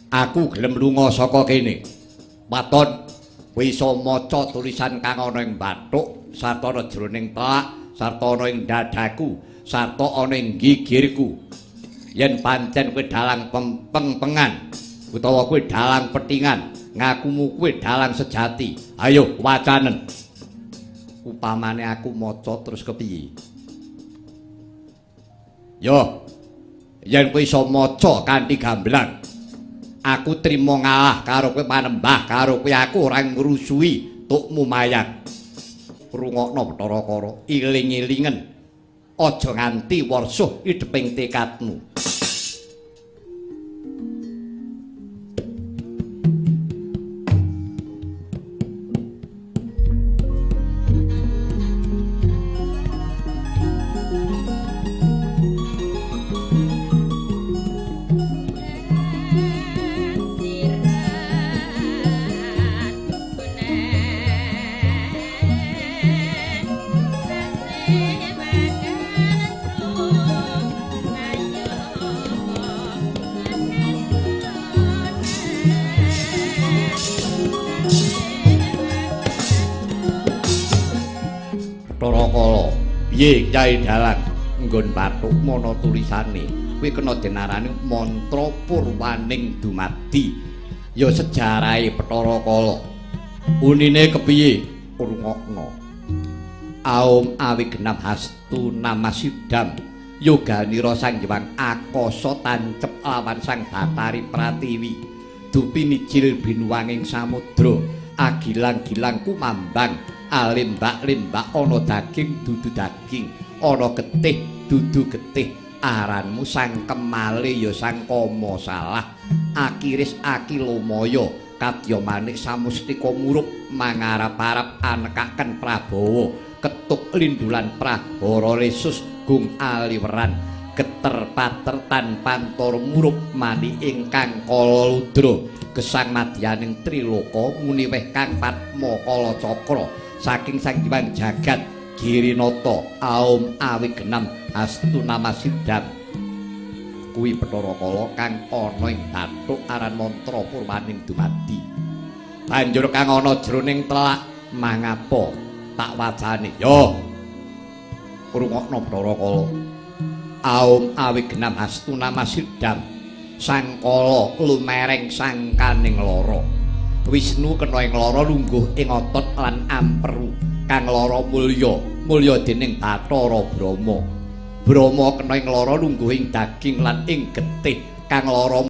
Aku gelem lunga saka kene. Waton kowe iso maca tulisan kang ana ing bathuk sarta ana jroning telak sarta ana ing dadaku sarta ana ing gigirku. Yen pancen kowe dalang pengpengan utawa kowe dalang petingan, ngakumu kowe dalang sejati. Ayo wacanen. Upamane aku maca terus kepiye? Yo, yen kowe iso maca kanthi gamblang, aku trimo ngalah karo kowe, panembah karo kowe, aku ora ngrusuhi tukmu mayang. Rungokno Bathara Kara, iling-ilingen aja nganti warsuh ideping tekadmu. Piye Kyai Dalang nggon bathuk mono tulisane kuwi kena denarani mantra purwaning dumadi. Ya sejarahe Bathara Kala. Unine kepiye? Rungokno. Aum awigenam hastu namasidam yoganira Sang Hyang Akasa tancep lawan Sang Bathari Pratiwi. Dupi mijil binuwanging samudra agilang-gilang kumambang alimbak-limbak ana daging dudu daging, ana getih dudu getih, aranmu sang kemale ya sang kama salah, akiris akilomaya kadya manik samustika murup mangarap-arap anekaken Prabawa, ketuk lindulan prahara lesus gung aliweran geter pater tan pantor murup mani ingkang kala ludra gesang madyaning triloka muni weh kang padma kala cakra saking Sang Hyang Jagat Girinata aum awigenam astu namasidam. Kuwi Bathara Kala kang ana ing bathuk aran mantra purwaning dumadi. Banjur kang ana jroning telak mangapa tak wacane? Yo rungokno Bathara Kala. Aum awigenam astu namasidam sangkala lumereng sangkaning lara. Wisnu kena ing lara lungguh ing otot lan amperu kang lara mulya, mulya dening Bathara Brahma. Brahma kena ing lara lungguh ing daging lan ing getih kang lara